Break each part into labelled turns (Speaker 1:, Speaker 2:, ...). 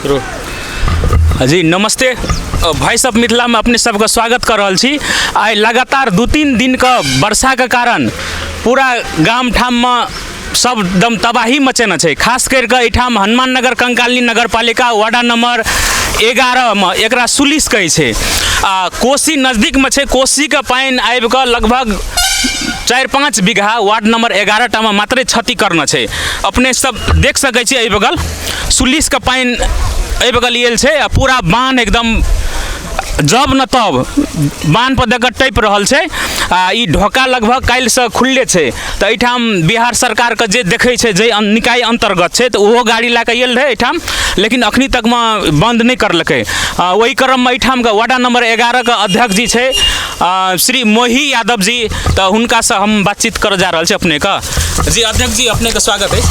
Speaker 1: Ji Namaste, voice of मिथिलामे अपने सबके स्वागत कऽ रहल छी। आइ लगातार 2-3 दिनके वर्षाके कारण पूरा गाम ठाममे सब एकदम तबाही मचेने छै। खास करि कऽ एहिठाम हनुमान नगर कंकालिनी नगरपालिका वार्ड नंबर 11मे, एकरा सुलिस कहै छै, आ कोसी नजदीकमे छै। कोसीके पानि आबि कऽ लगभग 4-5 बीघा वार्ड नंबर 11 टामे मात्रे क्षति करना छै। अपने सब देख सकै छी, एहि बगल सुलिसके पानि एहि बगल आयल छै आ पूरा बान्ह एकदम जब न तब बान्ह पर दऽ कऽ टपि रहल छै। आ ई ढोका लगभग काल्हिसँ खुलले छै, तऽ एहिठाम बिहार सरकारके जे देखै छै, जे निकाय अन्तर्गत छै, तऽ ओहो गाड़ी लए कऽ आयल रहै एहिठाम, लेकिन अखनी तकमे बन्द नहि करलकै। ओहि क्रममे एहिठामके वार्ड नंबर 11के अध्यक्ष जी छै श्री मोही यादव जी, तऽ हुनकासँ हम बातचीत करऽ जा रहल छी अपनेके। जी अध्यक्ष जी, अपनेके स्वागत अछि।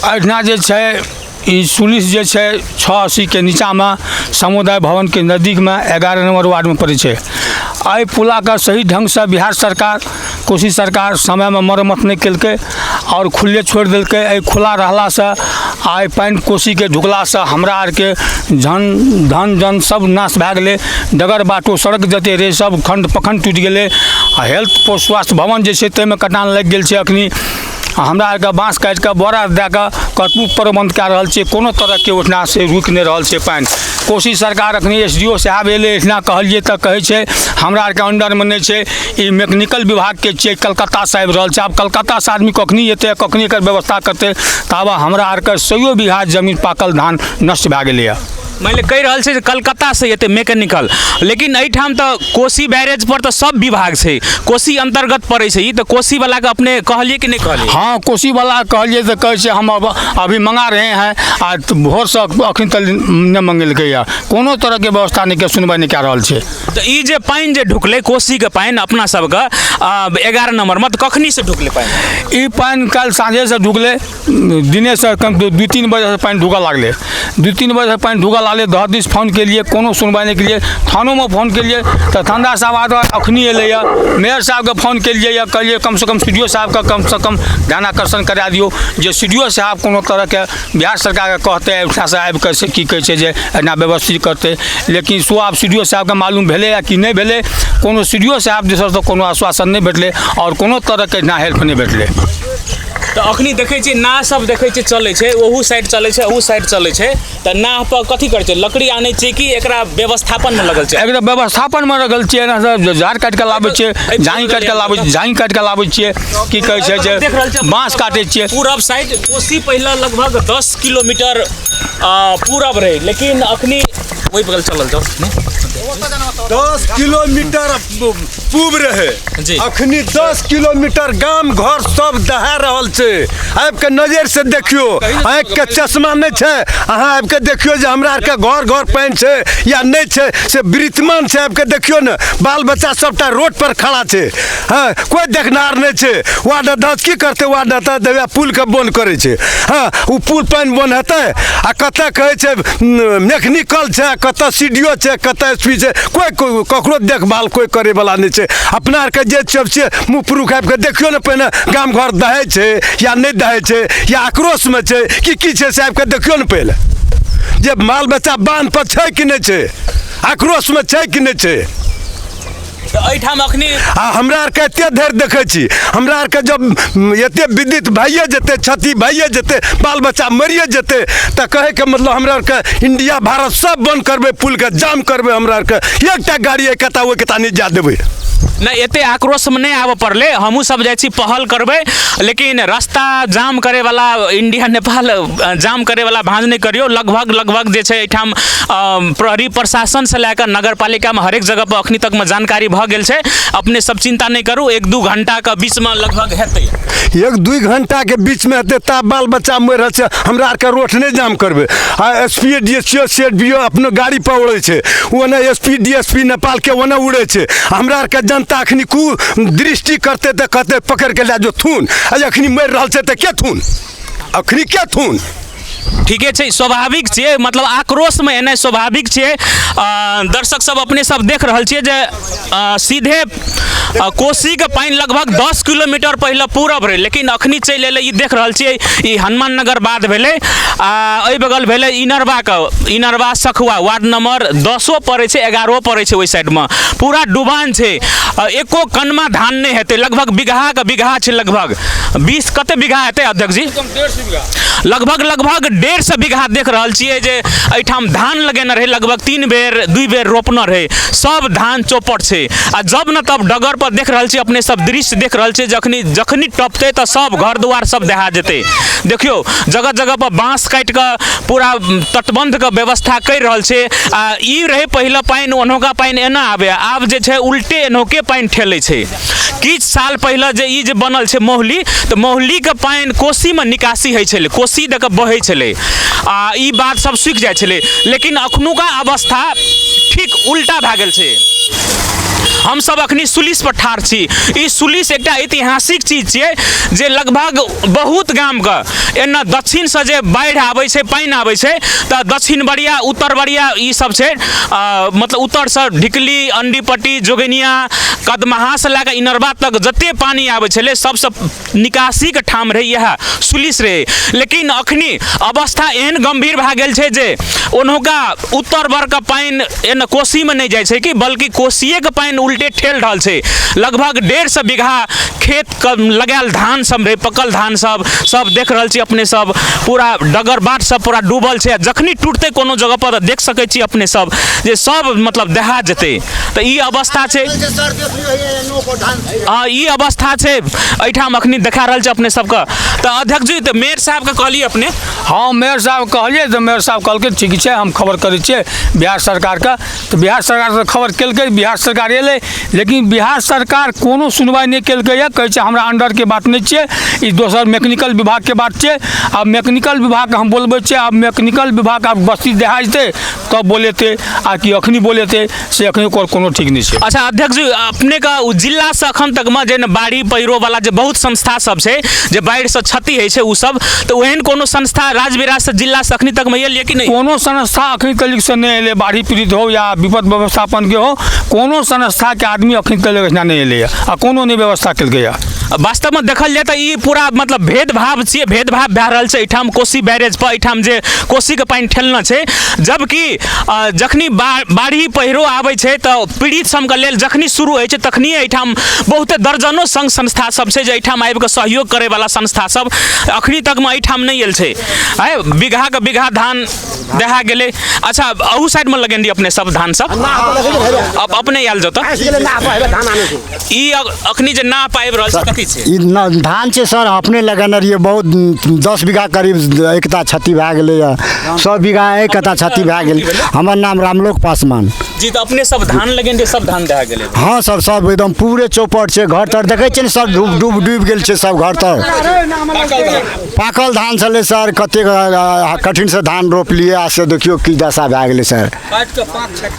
Speaker 2: एहिठिना जे छै ई सुलिस जे छै 680के नीचाँमे समुदाय भवनके नजदीकमे 11 नम्बर वार्डमे पड़ै छै। एहि पुलाके सही ढङ्गसँ बिहार सरकार, कोशी सरकार समयमे मरम्मत नहि केलकै आओर खुलले छोड़ि देलकै। एहि खुला रहलासँ आइ पानि कोशीके ढुकलासँ हमरा आरके धन धन जन सब नाश भए गेलै। डगर बाटो सड़क जते रहै सब खण्ड पखण्ड टूटि गेलै। आ हेल्थ पोस्ट स्वास्थ्य भवन जे छै ताहिमे कटान लागि गेल छै। अखनी हमरा आरके बाँस काटि कऽ बोरा दए कऽ कतबो प्रबन्ध कए रहल छियै, कोनो तरहके ओहिठिना से रुकि नहि रहल छै पानि। कोशी सरकार अखनी एस डी ओ साहब एलै एहिठिना, कहलियै तऽ कहै छै हमरा आरके अण्डरमे नहि छै, ई मैकेनिकल विभागके छियै, कलकत्तासँ आबि रहल छै। आब कलकत्तासँ आदमी कखनी एतै, कखनी एकर व्यवस्था करतै? ताबे हमरा आरके सैयो बीघा जमीन पाकल धान नष्ट भए गेलैए।
Speaker 1: मानि लिअ कहि रहल छै जे कलकत्तासँ एतै मैकेनिकल, लेकिन एहिठाम तऽ कोसी बैरेज पर तऽ सब विभाग छै, कोसी अन्तर्गत पड़ै छै ई, तऽ कोसी वालाके अपने कहलियै कि नहि कहलियै?
Speaker 2: हँ, कोसी वाला कहलियै तऽ कहै छै हम अब अभी मंगा रहे हैं। आ भोरसँ अखन तक नहि मंगेलकैए, कोनो तरहके व्यवस्था नहि के सुनवाइ नहि कए रहल छै।
Speaker 1: तऽ ई जे पानि जे ढुकलै कोसीके पानि अपना सबके 11 नम्बरमे, तऽ कखनीसँ ढुकलै पानि?
Speaker 2: ई पानि काल्हि साँझेसँ ढुकलै, दिनेसँ कम 2-3 बजेसँ पानि ढुकऽ लागलै। 2-3 बजेसँ पानि ढुकऽ लागलै। दह दिस फोन केलियै, कोनो सुनवाइ नहि केलियै। थानोमे फोन केलियै तऽ थानेदार साहब आब अखनी एलैए। मेयर साहबके फोन केलियै यऽ, कहलियै कमसँ कम सी डी ओ साहबके कमसँ कम ध्यान आकर्षण करा दियौ जे सी डी ओ साहब कोनो तरहके बिहार सरकारके कहतै एहिठामसँ आबिकऽ से की कहै छै जे एना व्यवस्थित करतै। लेकिन सो आब सी डी ओ साहबके मालूम भेलैए कि नहि भेलै, कोनो सी डी ओ साहब दिससँ कोनो आश्वासन नहि भेटलै आओर कोनो तरहके एहिठिना हेल्प नहि भेटलै।
Speaker 1: तऽ अखनी देखै छियै नाव सब देखै छियै चलै छै, ओहू साइड चलै छै, ओहू साइड चलै छै, तऽ नाव पर कथी करै छै? लकड़ी आनै छियै कि एकरा व्यवस्थापनमे लगल छै?
Speaker 2: एकरा व्यवस्थापनमे लगल छियै। एना सब झाड़ काटि कऽ लाबै छियै, झाँइ काटि कऽ लाबै, झाँइ काटि कऽ लाबै छियै, की कहै छै जे
Speaker 1: देख रहल छियै
Speaker 2: बाँस काटै छियै।
Speaker 1: पूरब साइड कोसी पहिले लगभग 10 किलोमीटर पूरब रहै, लेकिन अखनी ओहि बगल चलल जाउ।
Speaker 3: 10 किलोमीटर पूब रहे
Speaker 1: जी।
Speaker 3: अखनी 10 किलोमीटर गाम घर सब दहा रहल छै। आबि के नजर से देखियो, आँखि के चश्मा नहि छै, अहाँ आबि के देखियो जे हमरा आरके घर घर पानि छै या नहि छै, से वृतमान छै। आबि के देखियो ने, बाल बच्चा सबटा रोड पर खड़ा छै। हँ, कोइ देखनार नहि छै। वार्ड अध्यक्ष की करतै? वार्ड अध्यक्ष देवे पुल के बंद करै छै। हँ, ओ पुल पानि बंद हेतै? आ कतऽ कहै छै मैकेनिकल छै, कतऽ सी डी ओ छै, कतऽ एस पी छै, कोइ ककरो देखभाल कोइ करैवला नहि छै। अपना आरके जे सब छियै मुँह पुरुख, आबि कऽ देखियौ ने पहिने गाम घर दहै छै या नहि दहै छै या आक्रोशमे छै कि की छै, से आबि कऽ देखियौ ने पहिले जे माल बच्चा बान्ह पर छै कि नहि छै, आक्रोशमे छै कि नहि छै।
Speaker 1: तऽ एहिठाम अखनी
Speaker 3: आ हमरा आरके एते धरि देखै छी, हमरा आरके जब एते विद्युत भइए जेतै, क्षति भइए जेतै, बाल बच्चा मरिए जेतै, तऽ कहैके मतलब हमरा आरके इंडिया भारत सब बंद करबै, पुलके जाम करबै। हमरा आरके एकटा गाड़ी एहि कता ओहि कता नहि जा देबै।
Speaker 1: नहि, एते आक्रोशमे नहि आबऽ पड़लै। हमहूँ सब जाइ छी, पहल करबै, लेकिन रास्ता जाम करैवला, इंडिया नेपाल जाम करैवला भाँज नहि करियौ। लगभग लगभग जे छै एहिठाम प्रहरी प्रशासनसँ लए कऽ नगरपालिकामे हरेक जगहपर अखनी तकमे जानकारी भऽ गेल छै। अपने सब चिन्ता नहि करू, 1-2 घंटाके बीचमे लगभग हेतै।
Speaker 3: 1-2 घंटाके बीचमे हेतै तब बाल बच्चा मरि रहल छै। हमरा आरके रोड नहि जाम करबै। आ S P D S P C D O अपनो गाड़ी पर उड़ै छै, ओने S P D S P नेपालके ओने उड़ै छै। हमरा आरके जनता अखनी कु दृष्टि करतै तऽ कहतै पकड़ि के लए जो थुन, आ अखनी मरि रहल छै तऽ के थुन, अखनी के थुन?
Speaker 1: ठीके छै, स्वाभाविक छियै, मतलब आक्रोशमे एनाइ स्वाभाविक छियै। दर्शक सब अपने सब देख रहल छियै जे सीधे कोसीके पानि लगभग 10 किलोमीटर पहिले पूरब रहै, लेकिन अखनी चलि एलै। ई देख रहल छियै ई हनुमान नगर बाद भेलै आ एहि बगल भेलै इनरवाके, इनरवा सखुआ वार्ड नंबर 10 पड़ै छै, 11 पड़ै छै। ओहि साइडमे पूरा डुबान छै, एको कनमा धान नहि हेतै। लगभग बीघाके बीघा छै, लगभग 20 कते बीघा हेतै अध्यक्ष जी? लगभग 150 बीघा देख रहल छियै जे एहिठाम धान लगेने रहै, लगभग 3 बेर 2 बेर रोपने रहै, सब धान चौपट छै। आ जब न तब डगर पर देख रहल छियै अपने सब दृश्य देख रहल छियै, जखनी टपतै तऽ सब घर दुआर सब दहा जेतै। देखियौ जगह जगह पर बाँस काटि कऽ पूरा तटबंधके व्यवस्था करि रहल छै। आ ई रहै पहिले पानि, ओनहुका पानि एना आबै, आब जे छै उल्टे एनहुके पानि ठेलै छै। किछु साल पहिले जे ई जे बनल छै महुली, तऽ महुलीके पानि कोसीमे निकासी होइ छलै, कोसी दऽ कऽ बहै छलै आ ई बात सब सूखि जाइ छलै। लेकिन अखनुका अवस्था ठीक उल्टा भए गेल छै। हमसब अखनी सुलिस पर ठाढ़ छी। ई सुलिस एकटा ऐतिहासिक चीज छियै जे लगभग बहुत गामके एना दक्षिणसँ जे बाढ़ि आबै छै, पानि आबै छै, तऽ दक्षिण बरिया उत्तर बरिया ई सब छै, मतलब उत्तरसँ ढिकली, अंडीपट्टी, जोगनिया, कदमहासँ लए कऽ इनरवा तक जते पानि आबै छलै सबसँ निकासीके ठाम रहै इएह सुलिस रहै। लेकिन अखनी अवस्था एहन गम्भीर भए गेल छै जे ओनहुका उत्तर वर्गके पानि एना कोसीमे नहि जाइ छै कि बल्कि कोसिएके पानि उल्टे ठेल रहल छै। लगभग 150 बीघा खेत के लगायल धान सब रहै, पकल धान सब सब देख रहल छी अपने सब, पूरा डगर बाट सब पूरा डूबल छै। जखनी टूटतै कोनो जगह पर देख सकै छी अपने सब जे सब मतलब दहा जेतै। तऽ ई अवस्था छै, ई अवस्था छै एहिठाम अखनी देखा रहल छै अपने सबके। तऽ अध्यक्ष जी, तऽ मेयर साहबके कहलियै अपने?
Speaker 2: हाँ, मेयर साहब कहलियै तऽ मेयर साहब कहलकै ठीक छै, हम खबर करै छियै बिहार सरकारके। तऽ बिहार सरकारसँ खबर केलकै, बिहार सरकार एलै, लेकिन बिहार सरकार कोनो सुनवाइ नहि केलकैए। कहै छै हमरा अंडरके बात नहि छियै, ई दोसर मैकेनिकल विभागके बात छियै। आब मैकेनिकल विभागके हम बोलबै छियै, आब मैकेनिकल विभाग आब बस्ती देहा जेतै तब बोलेतै, आ कि अखनी बोलेतै से अखनी ओकर कोनो ठीक नहि छै।
Speaker 1: अच्छा अध्यक्ष जी, अपनेके जिलासँ अखन तकमे जे बाढ़ि पैरो वाला जे बहुत संस्था सब छै जे बाढ़िसँ क्षति होइ छै ओ सब, तऽ ओहन कोनो संस्था राजविराजसँ जिलासँ अखनी तकमे एल कि नहि?
Speaker 2: कोनो संस्था अखनी तक से नहि एलै, बाढ़ि पीड़ित हो या विपद व्यवस्थापनके हो, कोनो संस्थाके आदमी अखनी तक नहि एलैए आ कोनो नहि व्यवस्था केलकैए।
Speaker 1: वास्तवमे देखल जाय तऽ ई पूरा मतलब भेदभाव छियै, भेदभाव भए रहल छै एहिठाम कोसी बैरेज पर, एहिठाम जे कोसीके पानि ठेलना छै। जबकि जखनी बाढ़ि पहिरो आबै छै तऽ पीड़ित सबके लेल जखनी शुरू होइ छै तखनिए एहिठाम बहुते दर्जनों संघ संस्था सब छै जे एहिठाम आबिकऽ सहयोग करैवला संस्था सब अखनी तकमे एहिठाम नहि आयल छै। आइ बीघाके बीघा धान दहा गेलै। अच्छा, अहू साइडमे लगेने अपने सब धान सब? अब अपने आयल जाउ तऽ ई अखनी जे नाप आबि रहल छै कथी छै?
Speaker 4: ई धान छै सर, अपने लगेने रहियै, बहुत 10 बीघा करीब एकता क्षति भए गेलैए, 100 बीघा एक कता क्षति भए गेल। हमर नाम रामलोक पासवान
Speaker 1: जी। तऽ अपने सब धान लगेने सब धान दहा गेलै?
Speaker 4: हाँ सर, सब एकदम पूरे चौपट छै, घर तर देखै छियै ने सब डूब डूबि गेल छै सब घर तर। पाकल धान छलै सर, कतेक कठिनसँ धान रोपलियै आ से देखियौ की दशा भए गेलै सर।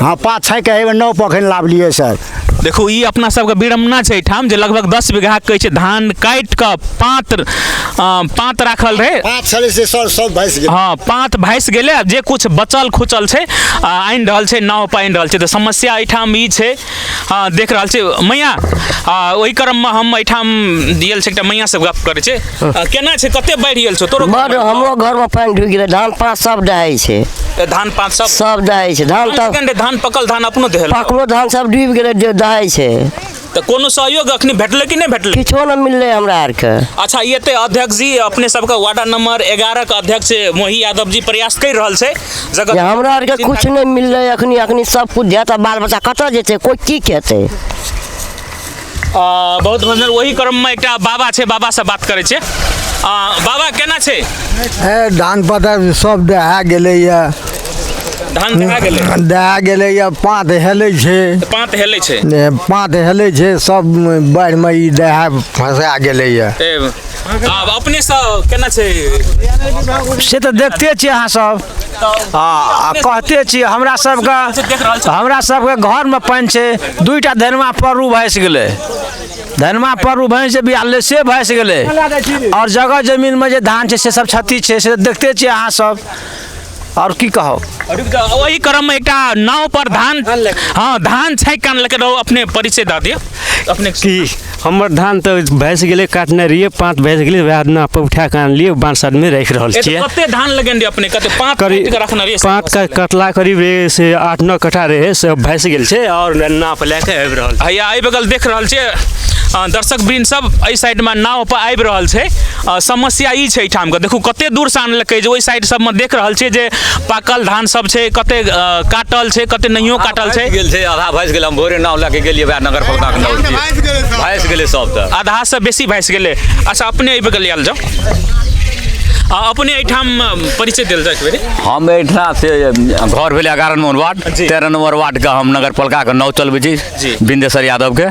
Speaker 4: हाँ, 5 6 के हेबे 9 पखन लाबलियै सर।
Speaker 1: देखू ई अपना सबके विडम्बना छै एहिठाम जे लगभग 10 बीघा कहै छै धान काटि कऽ पात राखल रहै,
Speaker 4: पात छलै से सर सब भसि गेलै।
Speaker 1: हाँ, पात भसि गेलै, आ जे कुछ बचल खुचल छै आनि रहल छै, नाव पर आनि रहल छै। तऽ समस्या एहिठाम ई छै। हाँ, देख रहल छै मैया। ओहि क्रममे हम एहिठाम गेल छै एकटा मैया से गप करै छै। केना छै, कते बाढ़ि गेल छौ तोरो?
Speaker 5: बड, हमरो घरमे पानि ढुकि गेलै, धान पात सब दहै छै।
Speaker 1: धान पात सब
Speaker 5: सब दहै छै। धान
Speaker 1: तऽ धान पकल धान अपनो दहल,
Speaker 5: पकलो धान सब डूबि गेलै, दहै छै।
Speaker 1: तऽ कोनो सहयोग अखनी भेटलै कि नहि भेटलै?
Speaker 5: किछो नहि मिललै हमरा आरके।
Speaker 1: अच्छा, ई एते अध्यक्ष जी अपने सबके वार्ड नंबर 11 के अध्यक्ष मोही यादव जी प्रयास कर रहल छै
Speaker 5: जगह, हमरा आरके कुछ नहि मिललै अखनी। अखनी सब कुछ जायत, बाल बच्चा कतऽ जेतै, कोइ की खेतै?
Speaker 1: बहुत बहुत। ओही क्रममे एकटा बाबा छै, बाबा से बात करै छै। बाबा केना छै?
Speaker 6: धान पता सब दहा गेलैए।
Speaker 1: धान दहा गेलै?
Speaker 6: दहा गेलैए, पात हेलै छै।
Speaker 1: पात हेलै छै?
Speaker 6: पात हेलै छै, सब बाढ़िमे ई दहा फंसा गेलैए।
Speaker 1: आब अपने सब केना छै
Speaker 7: से तऽ देखते छियै अहाँ सब, आ कहते छियै। हमरा सबके घरमे पानि छै, 2टा धनमा परू भसि गेलै, धनमा परू भैंस जे बियालै से भसि गेलै, और जगह जमीनमे जे धान छै से सब क्षति छै, से देखते छियै अहाँ सब। आओर की कहब।
Speaker 1: ओहि क्रममे एकटा नाव पर धान, हँ, धान छाँकि कऽ आनलकै रहौ। अपने परिचय दऽ दियौ अपने।
Speaker 8: की हमर धान तऽ भैंस गेलै, काटने रहियै, पाँच भैंस गेलै, वएह नाव पर उठा कऽ आनलियै, बाँस आदमी राखि रहल छियै।
Speaker 1: कते धान लगेने रहियै अपने? कते पाँच
Speaker 8: करीब
Speaker 1: काटि कऽ रखने रहियै?
Speaker 8: पाँच का कटला करीब रहै से 8-9 कट्ठा रहै, से भैंस गेल छै आओर नाव पर लए कऽ आबि रहल छै।
Speaker 1: हैया एहि बगल देख रहल छियै दर्शक वृन्द सब, एहि साइडमे नाव पर आबि रहल छै। समस्या ई छै एहिठामके, देखू कते दूरसँ आनलकै जे ओहि साइड सबमे देख रहल छियै जे पाकल धान सब छै, कते काटल छै, कते नहियो काटल छै।
Speaker 9: गेल छै, आधा भैंस गेल। हम भोरे नाव लए के गेलियै, वएह नगर पालिकाके नाव छियै, भैंस गेलै सब तऽ
Speaker 1: आधासँ बेसी भैंस गेलै। अच्छा, अपने एहि बगल आयल जाउ, अपने एहिठाम परिचय देल जाय एक बेरी।
Speaker 9: हम एहिठाम से घर भेलै 11 नंबर वार्ड, 13 नंबर वार्डके हम नगर पालिकाके नाव चलबै छी, बिंदेश्वर यादवके।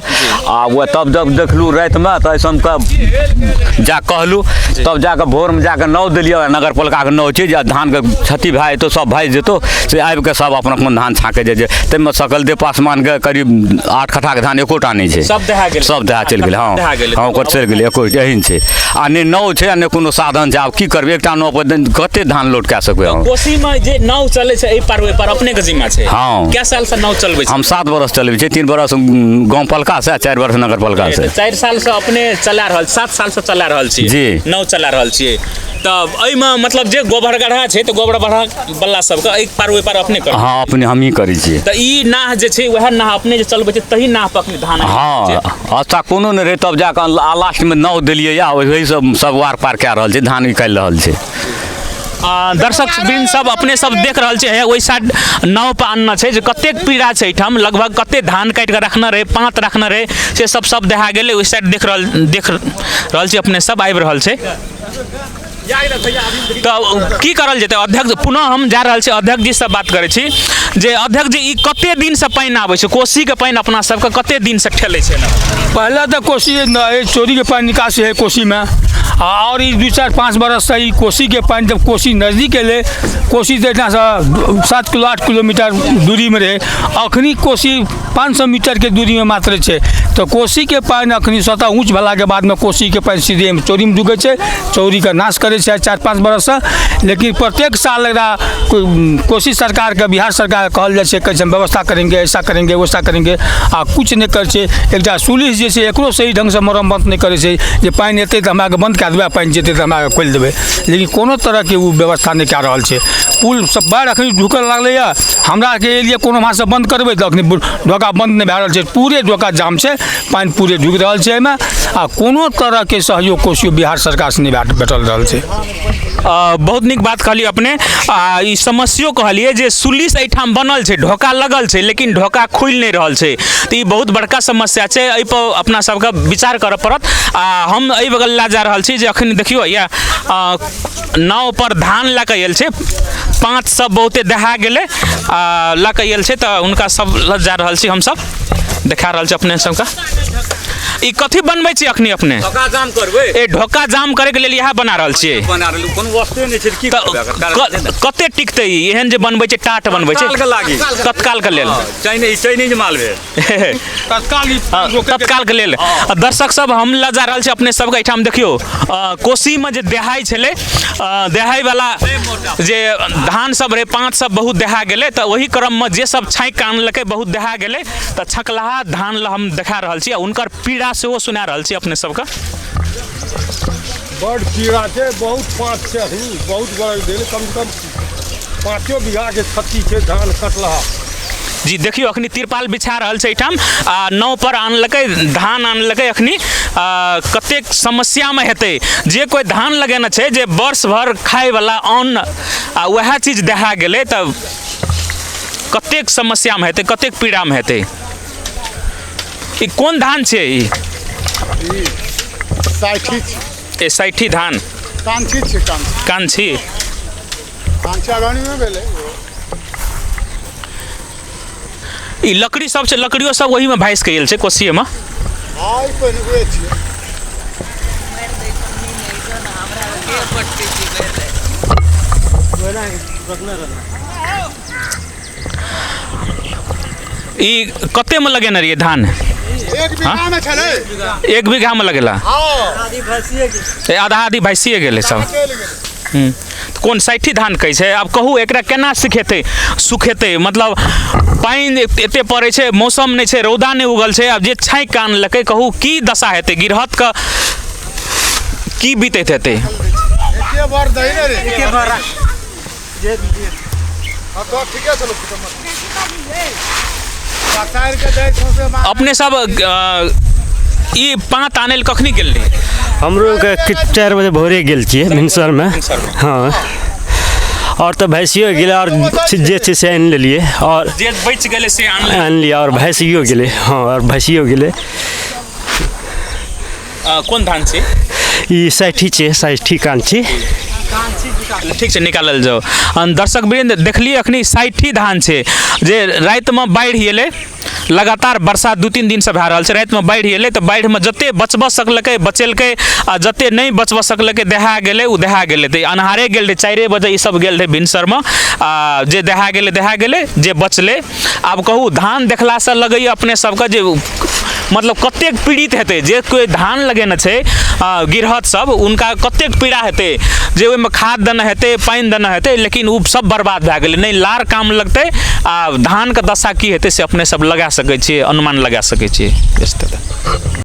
Speaker 9: आ ओ तब जब देखलहुँ रातिमे तऽ एहि सबके जा कहलहुँ, तब जाकऽ भोरमे जाकऽ नाव देलियै। नगर पालिकाके नाव छै जे धानके क्षति भए जेतौ, सब भए जेतौ, से आबिके सब अपन अपन धान छाँके जाइ छै। ताहिमे सकलदेव पासवानके करीब 8 कट्ठाके धान एकोटा नहि छै,
Speaker 1: सब दहा गेलै,
Speaker 9: सब दहा चलि गेलै। हँ हँ, ओकर चलि गेलै, एको एहन छै आ नहि नाव छै आ नहि कोनो साधन छै। आब की करबै, एकटा नाव पर कते धान लोड कए सकबै हम?
Speaker 1: कोसी में जे नाव चलै छै एहि पार ओहि पार अपने के जिम्मा छै?
Speaker 9: हँ।
Speaker 1: कै साल से नाव चलबै छै?
Speaker 9: हम 7 बरस चलबै छै, 3 बरस गाँव पलका से, 4 बरस नगर पालिका से।
Speaker 1: 4 साल से अपने चला रहल, 7 साल से चला रहल छियै
Speaker 9: जी,
Speaker 1: नाव चला रहल छियै। तऽ एहिमे मतलब जे गोबर गढ़ा छै तऽ गोबर गढ़ा बला सबके एहि पार ओहि पार अपने करै?
Speaker 9: हँ, अपने हमही करै छियै।
Speaker 1: तऽ ई नाह जे छै वएह नाह अपने जे चलबै छै तही नाह पर अपने धान?
Speaker 9: हँ, अच्छा कोनो नहि रहै, तब जाकऽ लास्टमे नाव देलियै या ओहिसँ सब वार पार कए रहल छै, धान निकालि रहल छै।
Speaker 1: दर्शक वृन्द सब, अपने सब देख रहल छै ओहि साइड नाव पर आनना छै जे कतेक पीड़ा छै एहिठाम। लगभग कते धान काटि कऽ रखने रहै, पाँत रखने रहै, से सब सब दहा गेलै। ओहि साइड देख रहल छी अपने सब, आबि रहल छै। तऽ की करल जेतै अध्यक्ष? पुनः हम जा रहल छी, अध्यक्ष जी से बात करै छी जे अध्यक्ष जी, ई कते दिनसँ पानि आबै छै? कोसीके पानि अपना सबके कते दिनसँ ठेलै छै?
Speaker 2: पहले तऽ कोसी चोरीके पानि निकासी है कोसीमे, आओर ई 2 4 5 बरससँ ई कोसीके पानि जब कोसी नजदीक एलै, कोसी तऽ एहिठामसँ 7 किलो 8 किलोमीटर दूरीमे रहै, अखनी कोसी 500 मीटरके दूरीमे मात्र छै। तऽ कोसीके पानि अखनी स्वतः ऊँच भेलाके बादमे कोसीके पानि सीधे चौरीमे ढुकै छै, चौरीके नाश करै छै 4-5 बरससँ। लेकिन प्रत्येक साल एकरा कोसी सरकारके, बिहार सरकारके कहल जाइ छै, कहै छै हम व्यवस्था करेंगे, ऐसा करेंगे, वैसा करेंगे, आ किछु नहि करै छै। एकटा सुलिस जे छै एकरो सही ढङ्गसँ मरम्मत नहि करै छै जे पानि एतै तऽ हमरा बन्द कए देबै, पानि जेतै तऽ हमरा खोलि देबै, लेकिन कोनो तरहके ओ व्यवस्था नहि कए रहल छै। पुल सब बाढ़ि अखनी ढुकऽ लागलैए, हमरा आरके एलियै कोनो वहाँसँ बन्द करबै तऽ अखनी ढोका बन्द नहि भए रहल छै, पूरे ढोका जाम छै, पानि पूरे ढुकि रहल छै एहिमे, आ कोनो तरहके सहयोग कोशियो बिहार सरकारसँ नहि भेटल रहल छै।
Speaker 1: बहुत नीक बात कहलियै अपने। आ ई समस्यो कहलियै जे सुलिस एहिठाम बनल छै, ढोका लगल छै, लेकिन ढोका खुलि नहि रहल छै, तऽ ई बहुत बड़का समस्या छै। एहिपर अपना सबके विचार करऽ पड़त। आ हम एहि बगल लए जा रहल छी जे अखन देखियौ या नाव पर धान लए कऽ आयल छै, पाँच सब बहुते दहा गेलै, आ लए कऽ आयल छै, तऽ हुनका सब लग जा रहल छी हमसब, देखा रहल छी अपने सबके। ई कथी बनबै छी अखनी अपने?
Speaker 9: ढोका जाम करबै।
Speaker 1: ए ढोका जाम करे के लेल इएह बना रहल छियै?
Speaker 9: बना रहल, कोनो वस्तुए नहि छै, की करबै?
Speaker 1: कते टिकतै ई? एहन जे बनबै छै, टाट बनबै छै।
Speaker 9: तत्काल के लागी।
Speaker 1: तत्काल के लेल।
Speaker 9: चाइनीज माल भेल।
Speaker 2: तत्काल।
Speaker 1: तत्काल के लेल। दर्शक सब, हम लऽ जा रहल छी अपने सबके एहिठाम। देखियौ कोसीमे जे देहाइ छलै, देहाइ वाला जे धान सब रहै, पाँच सब बहुत देहा गेलै, तऽ ओहि क्रममे जे सब छाँकि कऽ आनलकै बहुत देहा गेलै। तऽ छकलाहा धान लऽ हम देखा रहल छी आ हुनकर पीड़ा सेहो सुना रहल छी अपने सबके।
Speaker 3: बड़ पीड़ा छै, बहुत पाँच छै अखनी, बहुत बड़ भेल, कम से कम 5 बीघाके क्षति छै धान कटलहा।
Speaker 1: जी देखियौ अखनी तिरपाल बिछा रहल छै एहिठाम, आ नाव पर आनलकै धान, आनलकै अखनी। कतेक समस्यामे हेतै जे कोइ धान लगेने छै, जे वर्ष भर खायवला अन्न, आ वएह चीज दहा गेलै तऽ कतेक समस्यामे हेतै, कतेक पीड़ामे हेतै। ई कोन धान छै ई?
Speaker 4: 60।
Speaker 1: ए 60 धान।
Speaker 4: कांची छै, कांची।
Speaker 1: कांची।
Speaker 4: कांची अगहनीमे भेलै।
Speaker 1: ई लकड़ी सब छै, लकड़ियो सब ओहीमे भासि कऽ गेल छै कोसिएमे।
Speaker 4: हँ, ई पहिलुके छियै।
Speaker 1: ई कतेमे लगेने रहियै धान?
Speaker 4: 1 बीघामे छलै।
Speaker 1: 1 बीघामे लगेला?
Speaker 4: हँ।
Speaker 1: आधा आधी भैंसिए गेलै सब। कोन 60 धान कहै छै। आब कहू एकरा केना सिखेतै सुखेतै, मतलब पानि एते पड़ै छै, मौसम नहि छै, रौदा नहि उगल छै, आब जे छाँकि कऽ आनलकै कहू की दशा हेतै, गिरहतके की बीतैत हेतै। अपने सब ई पाँत आनै लए कखनी गेल रही?
Speaker 8: हमरो के 4 बजे भोरे गेल छियै भिनसरमे। हँ, आओर तऽ भैंसियो गेलै, आओर जे छै से आनि लेलियै, आओर
Speaker 1: जे बचि गेलै से
Speaker 8: आनलियै, आओर भैंसियो गेलै। हँ, आओर भैंसियो गेलै।
Speaker 1: कोन धान छै
Speaker 8: ई? 60 छै, 60 काँची।
Speaker 1: ठीक छै, निकालल जाउ। दर्शक वृंद, देखलियै अखनी 60 धान छै जे रातिमे बाढ़ि एलै, लगातार बरसात 2-3 दिनसँ भए रहल छै, रातिमे बाढ़ि एलै तऽ बाढ़िमे जते बचबऽ सकलकै बचेलकै, आ जते नहि बचबऽ सकलकै दहा गेलै, ओ दहा गेलै। तऽ अन्हारे गेल रहै, 4 बजे ई सब गेल रहै भिनसरमे, आ जे दहा गेलै दहा गेलै, जे बचलै। आब कहू धान देखलासँ लगैए अपने सबके जे मतलब कतेक पीड़ित हेतै जे कोइ धान लगेने छै गिरहत सब, उनका कतेक पीड़ा हेतै जे ओहिमे खाद देने हेतै, पानि देने हेतै, लेकिन ओ सब बर्बाद भए गेलै, नहि लार काम लगतै, आ धानके दशा की हेतै से अपने सब लगा सकै छियै, अनुमान लगा सकै छियै।